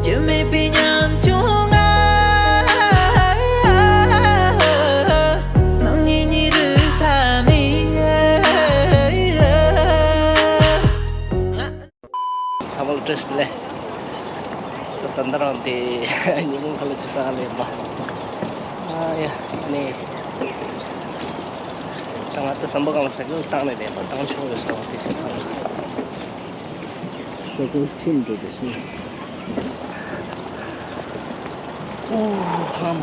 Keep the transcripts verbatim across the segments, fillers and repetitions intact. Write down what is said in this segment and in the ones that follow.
རྒྱུ་མེད་པའི་ཉམ་ཆུང་ང་། ནང་ཉིད་ཉིད་རུ་ས་ནས། ཚང་མ་ལ་བཀྲ་ཤིས་བདེ་ལེགས། ད་ད་ལྟ་རང་དེ་ཉིན་མོ་ཁ་ལ་ཅི་ས་ལེན་པ། ཨ་ཡ་ནས། ད་ང་ད་ཟམ་པ་སྒང་ལ་སའི་ཀལ་བཏང་ནས་ལེན་པ་བཏང་ཆོག་ཡོད་ས་བ་དེ་ཤ་ས་ལ། སའི་ཀལ་ཁྲིམས་འགྲོ་དེ་སོང་། ཨོ་ཧ་མ།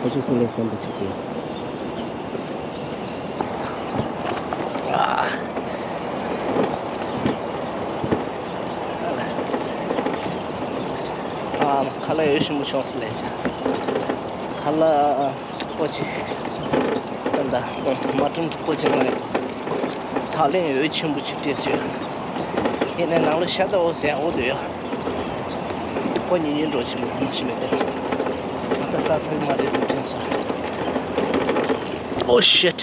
ཁོ་ཚོ་སུ་ལས་བསམ་པ་ཆེ་གི། ཨ། ཁ་ལག་ཡོད་ཞིམ་པོ་བྱུང་སོང་ལས་བྱ། ཁ་ལག་པོ་ཆེ། ད་ལྟ་མ་ཀྲུང་པོ་ཆེ་མ་རེད། ད་ལན་འོད་ཆེན་པོ་ཅིག་སྤྲད་སོང་། ཡིན་ནའི་ནང་ལ་ཤ་སྟག་འོ་ཟེར་འོ་འདུག་ཡ། ཁོ་ཉིན་ཉིན་འགྲོ་ཆེན་པོ་མ་ཤི་མེད་དེ། ད་ས་ཚ་མ་རེད་འགྲོ་དྲན་སོང་། Oh shit.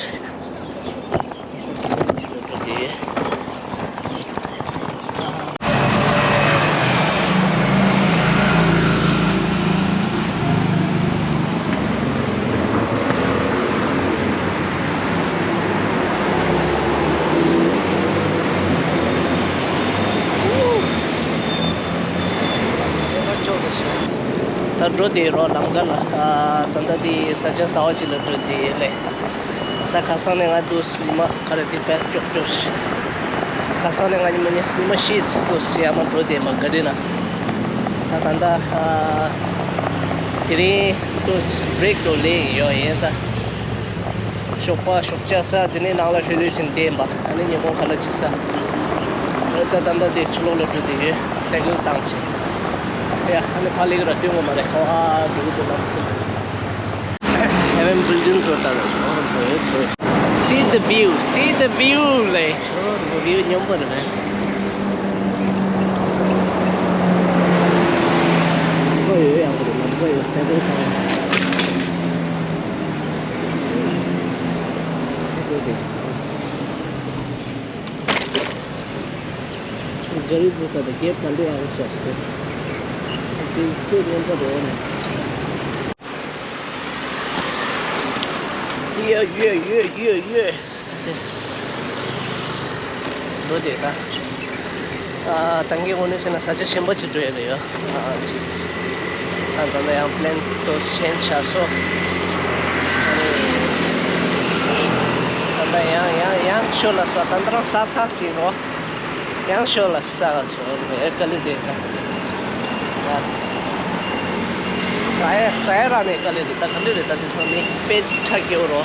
ད་འགྲོ་དེ་རོ་ལམ་ཁ་ལ། ད་ལྟ་དེ་ས་ཆ་གསར་པ་ཅིག་ལ་འགྲོ་དེ་ལས། ད་ཁ་སང་ནས་ང་འདུག་ཉི་མ་ག་རེ་དེ་བས་ཀྱོག་ཀྱོག་ཤི། ཁ་སང་ནས་ང་ཉི་མ་ཉི་ཉི་མ་ཤིས་འདུག་ཡར་མར་འགྲོ་དེ་མ་ག་རེ་ན། ད་ད་ད་དེ་རིང་འདུག་བྷི་རེག་འགྲོ་ལེན་ཡོད་ཡིན་ད། ཞོགས་པ་ཞོགས་ཇ་ཟ་དེ་ནས་ནང་ལ་ལྷོད་ལྷོད་ཅིག་བསྡད་པ། ཨ་ནི་ཉིན་གུང་ཁ་ལག་ཅིག་ཟ། ཨ་ད་ད་ལྟ་དེ་ཕྱི་ལོགས་ལ་འགྲོ་དེ་ཡོད། སའི་ཀལ་བཏང་ཆེ། ཡ་ཨ་ནི་ཕ་ལེགས་ར་སྟོན་དགོས་མ་རེད། ཁོ་ཨ་འགྲོ་གི་འདུག་ལམ་ཚུར། Heaven buildings ཟེར་ད་ལ་ཨོ་ཐོས་ཐོས། See the view, see the view ལེ། ཆོ་རོ་བིའུ་སྙོམས་པོ་རེད་པས། ལམ་ཁ་ཡོད་ཡག་པོ་རེད། ལམ་ཁ་ཡོད། སའི་ཀལ་བཏང་ཡག་པོ་རེད། ག་རི་ཚོ་ད་ལྟ་གེབ་ག་འདྲ་ཡག་པོ་བཞག་ཤག་དེ་ཚོ་སྙོམས་པོ་རེད་ནས། ཡོད་ཡོད་ཡོད་ཡོད་ཡོད། འགྲོ་དེ་ད། ཨ་ད་གིན་དངོས་གནས་བྱས་ན་ས་ཆ་གཞན་པ་ཅིག་འགྲོ་ཡ་རེད་ཡོད། ཨ་ཅིག་ད་ད་ལྟ་ཡང་པི་ལེན་ཏོ་ཆེན་ཆགས་སོ། ཨ་ནི་ད་ལྟ་ཡང་ཡང་ཡང་ཤོད་ལ་ས་ད་ལྟ་རང་ས་ཚ་ཅིག་རོ། ཡང་ཤོད་ལ་ས་ག་ཆོ་རེ་དཀའ་ལས་དེ་ད། ས་ཡ་ས་ཡ་ར་ནས་དཀའ་ལས་དེ་ད་ག་འདྲ་རེད། ད་དེ་ཚོ་ནི་དཔེ་ཁྲ་སྐྱེ་བོ་རོ།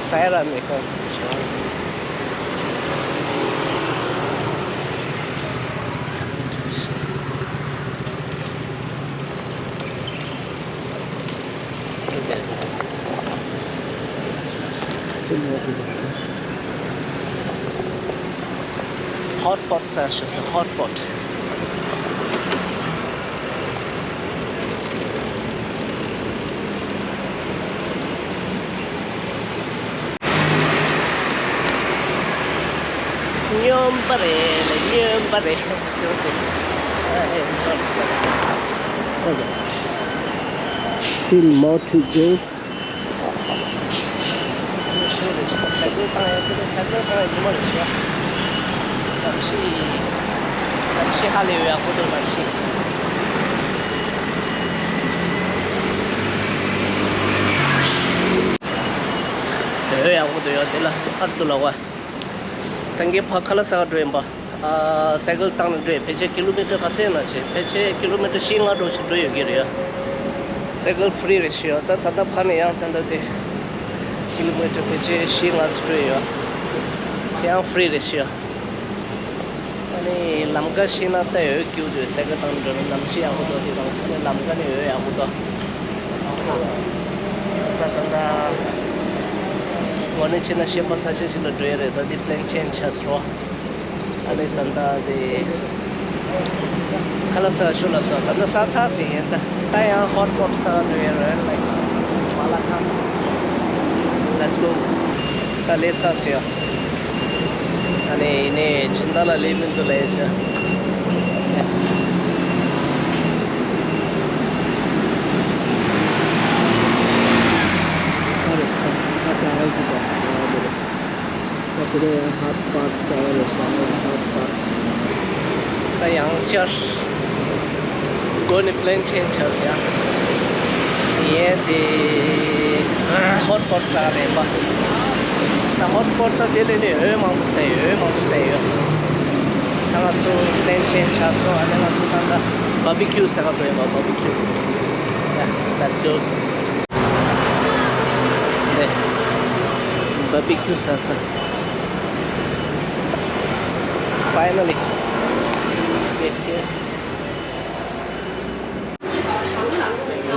ས་ཡ་ར་ནས་དཀའ་ལས་དེ་ཆོ། Still more to go. Hot pot ཟེར་ཤག་ས། Hot pot. སྙོམས་པ་རེད་ལ་སྙོམས་པ་རེད། ཅུང་ཟད། ཨ་ཨེ་འབྱོར་ཚར། Okay. Still more to go. ཡོད་ཡག་པོ་འདུག་ཡོད་དེ་ལ་ཧར་དུ་ལོག་པ། ད་གིན་ཕ་ཁ་ལག་ཟ་ག་འགྲོ་ཡིན་པ། ཨ་སའི་ཀལ་བཏང་ནས་འགྲོ་ཡིན། ཕལ་ཆེར་ཀི་ལོ་མི་ཊར་ག་ཚད་ན་ཞེས། ཕལ་ཆེར་ཀི་ལོ་མི་ཊར་བཞི་ལྔ་འགྲོ་ཞིག་འགྲོ་ཡོད་ཀྱི་རེད། སའི་ཀལ་ཧྥི་རི་རེད་ཞུ་ཡ། ད་ད་ལྟ་ཕ་ནས་ཡང་ད་ལྟ་དེ་ཀི་ལོ་མི་ཊར་ཕལ་ཆེར་བཞི་ལྔ་ཙམ་འགྲོ་ཡོད། ཡང་ཧྥི་རི་རེད་ཞུ་ཡ། ཨ་ནི་ལམ་ཁ་ཤེས་ན་ད་འོད་སྐྱིད་འདུག་སའི་ཀལ་བཏང་འགྲོ་ན་གནམ་གཤིས་ཡག་པོ་འདུག་དེ་དང་ཨ་ནི་ལམ་ཁ་ནས་འོད་ཡག་པོ་འདུག་ད་ད་ད་དངོས་གནས་བྱས་ན་གཞན་པ་ས་ཆ་ཞིག་ལ་འགྲོ་ཡ་རེད། ད་འདི་པི་ལེན་ཆེན་ཆགས་སོང་། ཨ་ནི་ད་ལྟ་དེ་ཁ་ལག་ཟ་ཤོག་ལ་སོང་། ད་ལྟ་ས་ཚ་ཟིན་ཡིན། ད་ད་ཡང་ཧོ་ཊི་པོ་ཊི་ཟ་འགྲོ་ཡ་རེད། ལའིཀ་མ་ལ་ཁང་། Let's go. ད་ལས་ཚར་སོང་ཡ། ད་ནི་ཡིན་ནའི་སྦྱིན་བདག་ལ་ལས་མི་འདུག་ལས་བྱ། ད་དེ་རིང་ཧོཊ་པོཊ་ཟ་བ་རེད་ཤག་ཧོཊ་པོཊ། ད་ཡང་བསྐྱར་སྒོ་ནས་པི་ལེན་ཆེན་ཇི་བྱས་ཡ། ཡིན་ཏེ་ཧོཊ་པོཊ་ཟ་རེད་པ། ད་ཧོཊ་པོཊ་ད་དེ་ལས་ནས་འོད་མང་པོ་ཟ་ཡོད། འོད་མང་པོ་ཟ་ཡོད། ད་ང་ཚོ་པི་ལེན་ཆེན་ཇི་བྱས་སོང་། ཨ་ནི་ང་ཚོ་ད་ལྟ་བྷར་བྷི་ཁིའུ་ཟ་ག་འགྲོ་ཡིན་པ། བྷར་བྷི་ཁིའུ། Yeah, let's go. ནས་བྷར་བྷི་ཁིའུ་ཟ་ས། Finally.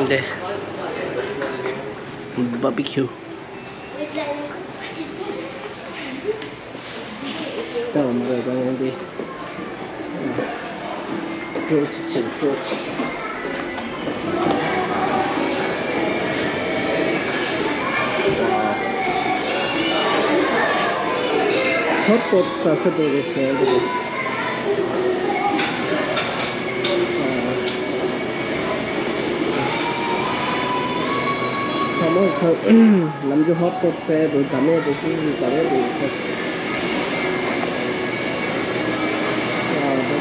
འདི་བྷར་བྷི་ཁིའུ། ལྟ་བ་མ་རེད་པ། ཡང་འདི་སྤྲོ་ཅིག་ཅིག་སྤྲོ་ཅིག་ཧོཊ་པོཊ་ཟ་ས་འགྲོ་རེད་ཟེར་འདུག་ཚང་མ་ཁ། ནམ་རྒྱུན་ཧོཊ་པོཊ་ཟེར་འགྲོ། ད་མེད་འགྲོ། ཤུ་ཤུ་ད་མེད་འགྲོ་ཡིན་ས། ཡ་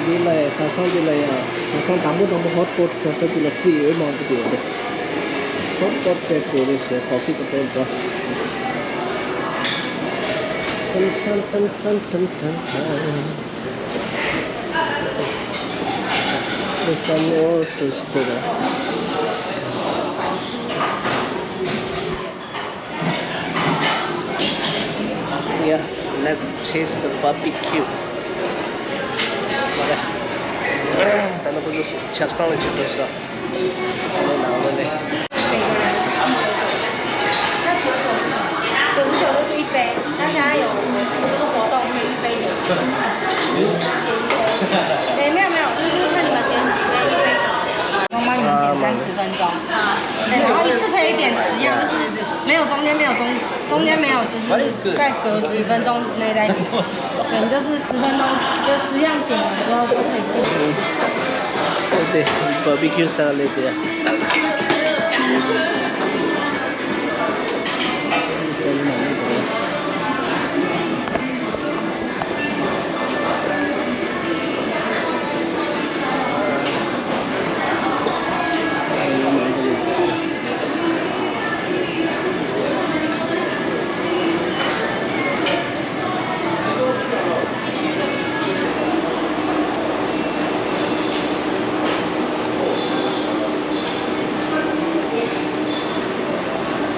འདི་ལ་ཡ་ཁ་སང་འདི་ལ་ཡ་ཁ་སང་དང་པོ་དང་པོ་ཧོཊ་པོཊ་ཟ་ས་དེ་ལ་ཧྥི་རི་འོད་མང་པོ་དེ་ཡོད་རེད། ཧོཊ་པོཊ་དེ་དགོས་རེད་ཟེར། ཀོ་ཧྥི་དང་དེ་འདྲ། ཏན་ཏན་ཏན་ཏན་ཏན་ཏན། There's some more space there. Yeah, let's taste the barbecue. ད་ནི་ཁོ་ཚོ་ཆབ་གསང་ལ་ཅིག་འགྲོ་སོང་། ཨ་ནི་ནང་ལོགས་ནས། 九十九就是一杯，大家有这个活动可以一杯零。哎，没有没有，就是看你们点几杯，一杯九十九。我帮你们点三十分钟。对，然后一次可以点十样，就是没有中间没有中中间没有，就是再隔十分钟之内再点。对，你就是十分钟，就十样点完之后就可以进。对，barbecue salad 呀。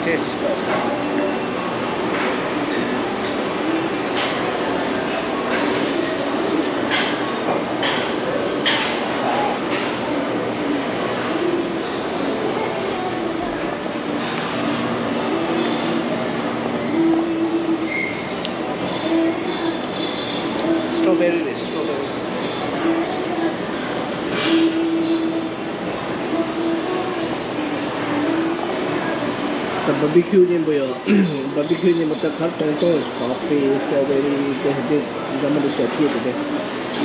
Taste. Strawberry རེད། སི་ཊོ་བེ་རི། ད་བྷར་བྷི་ཁིའུ་མཉེན་པོ་ཡོད། བྷར་བྷི་ཁིའུ་མཉེན་པོ་ད་གར་གཏོང་གཏོང་ཞིག་ཀོ་ཧྥི། སི་ཊོ་བེ་རི། དེ་དེ་འདྲ་མི་འདྲ་བྱས་ཕྱེ་དེ་དེ།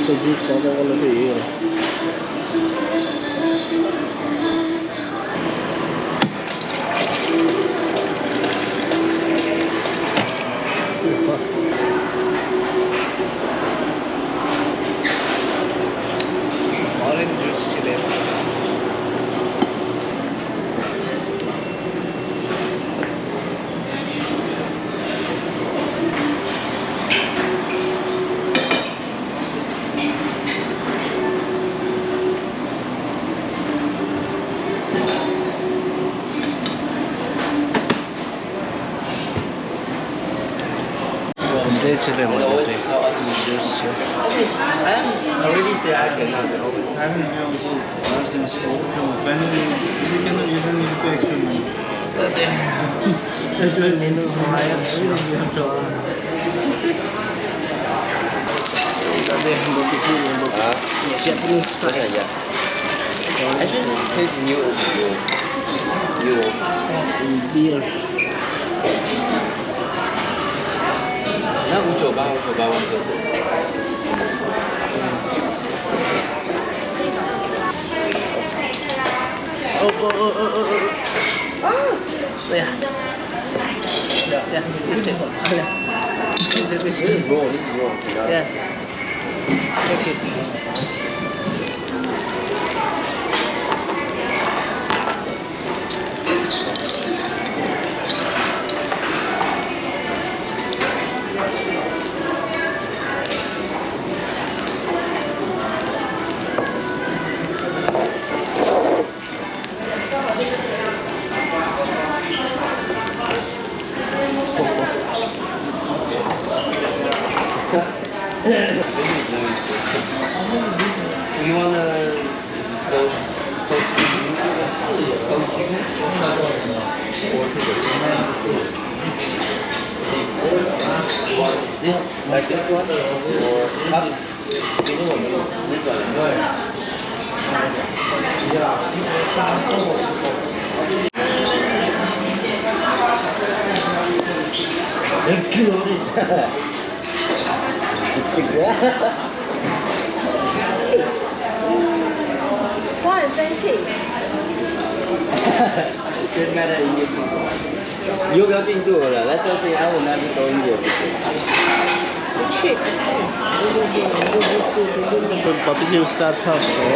ད་ཇུས་ཀོ་ཀོ་ཀོ་ལ་དེ་ཡོད་རེད། Orange juice ཞིག་ལས། འདྲེ་ཆེ་ལེ་མ་འདྲེ། I haven't been on board since October. When you, you cannot even need to action. ད་དེ་ད་དེ་བྷར་བྷི་ཁིའུ་ཡིན་པ། Japanese style. Actually, taste new, new, new. Beer. 那五九八，五九八，五九八。 Oh, oh, oh, oh, oh, oh. Yeah. Yeah, you take one. Yeah. This is raw, this is raw. Yeah. Thank you. You wanna so so so chicken? This like this one or hot? Why is that cheap? It doesn't matter in your people. You got into it. That's why I say I will not be going there. Cheap. Barbecue ས་ཚ་བཟོ་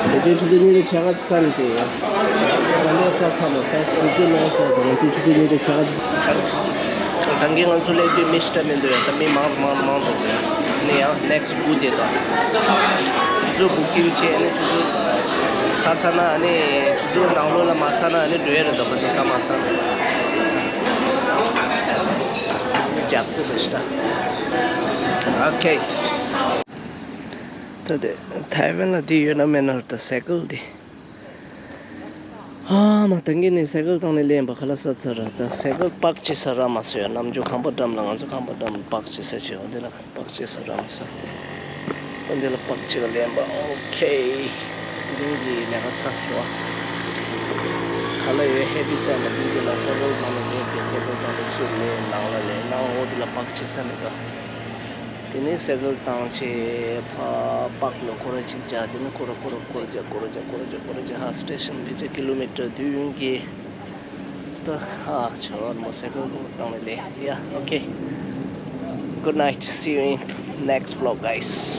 ལ། དེ་ཚོའི་ཆུ་ཚོད་ཉི་ཤུ་རྩ་ལྔ་ས་ནས་དེ་ཡོད། ད་ལྟའི་ས་ཚ་ལ་ད་དུས་ཚོད་ལོངས་སོང་ཟེར། ང་ཚོའི་ཆུ་ཚོད་ཉི་ཤུ་རྩ་ལྔ། ད་གིན་ང་ཚོ་སླེབས་དུས་མི་ཤི་ཏྲ་མི་འདུག་ཡ། ད་མི་མང་རུ་མང་རུ་མང་རུ་འགྲོ་གི་ཡ། ནི་ཡང་ནེག་སི་བུ་དེ་དང་། ཆུ་ཚོད་བུ་ཀིང་བྱས་ནས་ཆུ་ཚོད་ས་ཚ་ན་ནི་ཆུ་ཚོད་ནང་ལོགས་ལ་མ་ཚ་ན་ནི་འགྲོ་ཡ་རེད། ད་ག་དུས་ས་མ་ཚ་ན། རྒྱབ་རྩི་དང་ཤི་ཏྲ། ཨོ་ཁེ། ད་དེ་ཐའེ་ཝན་ལ་འདི་ཡོད་ན་མེད་ན་རེད། ད་སའི་ཀལ་འདི། ཨ་མ་ད་གིན་ནས་སའི་ཀལ་བཏང་ནས་སླེབས་པ་ག་ལ་ས་ཚ་ར། ད་སའི་ཀལ་པག་བྱེད་ས་རག་མ་སོང་ཡ། ནམ་རྒྱུན་ཁང་པ་འགྲམ་ལ་ང་ཚོ་ཁང་པ་འགྲམ་པག་བྱེད་ས་བྱེད་འོ་དེ་ལ་པག་བྱེད་ས་རག་མ་སོང་། ད་འདི་ལ་པག་བྱེད་ལ་སླེབས་པ། ཨོ་ཁེ། འདི་གི་ལས་ཀ་ཚར་སོང་བ། ག་ལ་ཡོད་ཧེ་པི་སན་ན་འདི་གི་ལ་སའི་ཀལ་བཏང་ནས་སླེབས་ཏེ་སའི་ཀལ་བཏང་ནས་ཚུར་སླེབས་ནང་ལ་སླེབས་ནང་འོ་དེ་ལ་པག་བྱེད་ས་མེད་དོ། དེ་ནས་སའི་ཀལ་བཏང་བྱས་ཕ་པག་ལ་སྐོར་ར་གཅིག་བརྒྱབ། དེ་ནས་སྐོར་ར་སྐོར་ར་སྐོར་ར་བརྒྱབ། སྐོར་ར་བརྒྱབ། སྐོར་ར་བརྒྱབ། སྐོར་ར་བརྒྱབ། ཧ་སི་ཊེ་ཤན་ཕལ་ཆེར་ཀི་ལོ་མི་ཊར་བདུན་ཡོད་ཀྱི། སྟག་ཧ་ཆོར་མོ་སའི་ཀལ་སྐོར་བཏང་ནས་ལས། Yeah, okay. Good night. See you in next vlog, guys.